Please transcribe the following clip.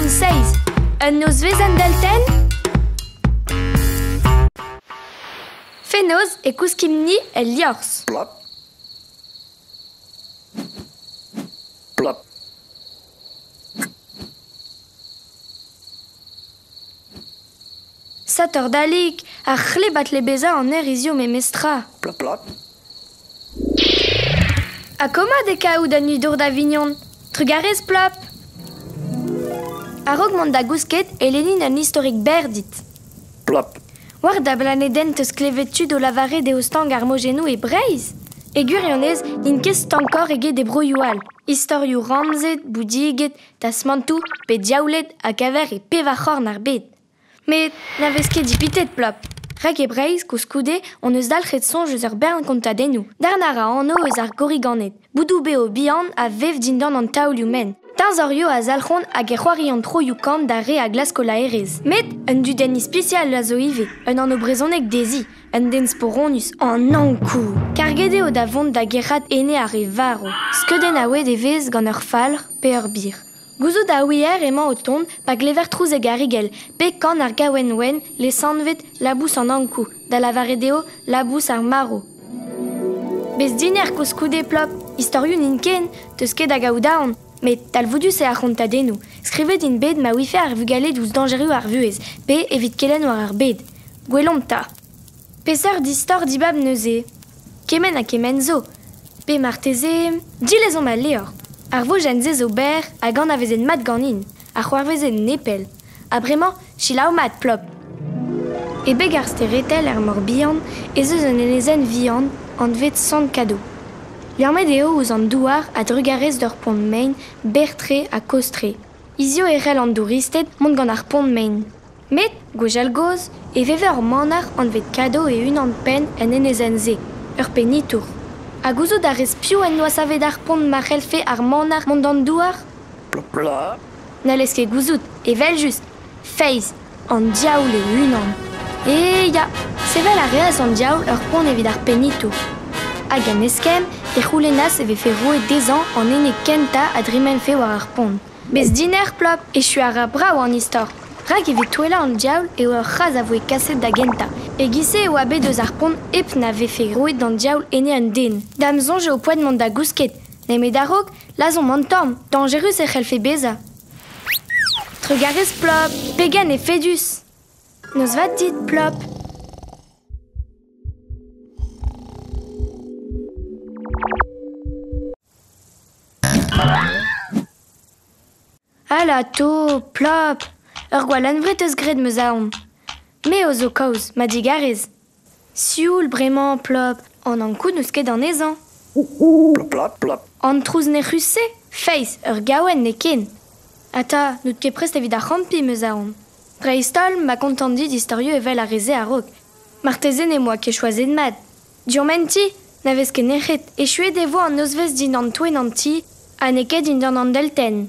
107. Un nozvezh en deltenn? Fenoz e kouskimp-ni el liorzh. Plop. Plop. Satordallik, ar c'hleb a tle bezañ an aer hiziv memestra. Plop plop. Ha komad e kaout an hudour da vignon. Trugarez Plop. A-raok mont da gousket e lennin un istorig berr dit. Plop. War da blanedenn 'teus klevet tud o lavaret eo stank ar mojennoù e Breizh? E gwirionez n'int ket stankoc'h eget e broioù all. Istorioù ramzed, boudiged, tasmantoù pe diaouled a gaver e pevar c'horn ar bed. Met na vez ket dipitet Plop. Rak e Breizh, koulskoude, hon eus dalc'het soñj eus ur bern kontadennoù. Darn a ra anv eus ar gorriganed, boudoù bev bihan a vev dindan an taolioù-maen. Teñzorioù a zalc'hont hag e c'hoariont troioù-kamm d'ar re a glasko laerezh. Met un dudenn ispisial a zo ivez, un anv brezhonek dezhi, un den sporonus, an Ankou. Karget eo da vont da gerc'hat ene ar re varv. Skeudenn a-wed e vez gant ur falc'h pe ur bir. Gouzout a ouier emañ o tont pa glever trouz e garrigell pe kan ar gaouenn wenn lesanvet labous an Ankou, da lavaret eo labous ar marv. Bez diner koulskoude Plop, istorioù n'int ken, 'teus ket da gaout aon. Met talvoudus eo ar c'hontadennoù. Skrivet int bet ma ouife ar vugale diouzh dañjerioù ar vuhez, pe evit kelenn war ar bed. Gwelomp 'ta. Peseurt istor dibab neuze? Kement ha kement zo. Pe marteze, dilezomp al levr. Ar vojenn-se zo berr hag anavezet mat ganin, ha c'hoarvezet nepell. Ha bremañ, selaou mat, Plop. E beg ar steretel er Mor-Bihan ez eus un enezenn vihan anvet Sant-Kado. Liammet eo ouzh an douar a-drugarez d'ur pont mein berr-tre ha kozh-tre. Hiziv e c'hell an douristed mont gant ar pont mein. Met, gwechall-gozh, e veve ur manac'h anvet Kado e-unan-penn en enezenn-se, ur penitour. Ha gouzout a rez piv en doa savet ar pont ma c'hellfe ar manac'h mont d'an douar? N'hallez ket gouzout, evel-just. Feiz, an diaoul e-unan. E ya, sevel a reas an diaoul ur pont evit ar penitour. Hag en eskemm e c'houlennas e vefe roet dezhañ an ene kentañ a dremenfe war ar pont. Bez dinec'h, Plop, echu a ra brav an istor. Rak evit touellañ an diaoul eo ur c'hazh a voe kaset da gentañ. E-giz-se e oa bet eus ar pont hep na vefe roet d'an diaoul ene un den. Da'm soñj eo poent mont da gousket, nemet a-raok, lazhomp an tamm, dañjerus e c'hellfe bezañ. Trugarez, Plop, pegen efedus! Noz vat dit, Plop. Alato, Plop! Ur gwall hunvre 'teus graet 'm eus aon. Me eo zo kaoz, ma digarez. Sioul bremañ, Plop, an Ankou n'eus ket anezhañ. Plop, plop, plop. An trouz nec'hus-se? Feiz, ur gaouenn n'eo ken. Ata, n'out ket prest evit ar c'hampiñ, 'm eus aon. Dreist-holl, ma kontan dit istorioù evel ar re-se a-raok. Marteze n'em boa ket choazet mat. Durmenti, na vez ket nec'het, echuet e vo an nozvezh dindan toenn an ti ha n'eo ket dindan an deltenn.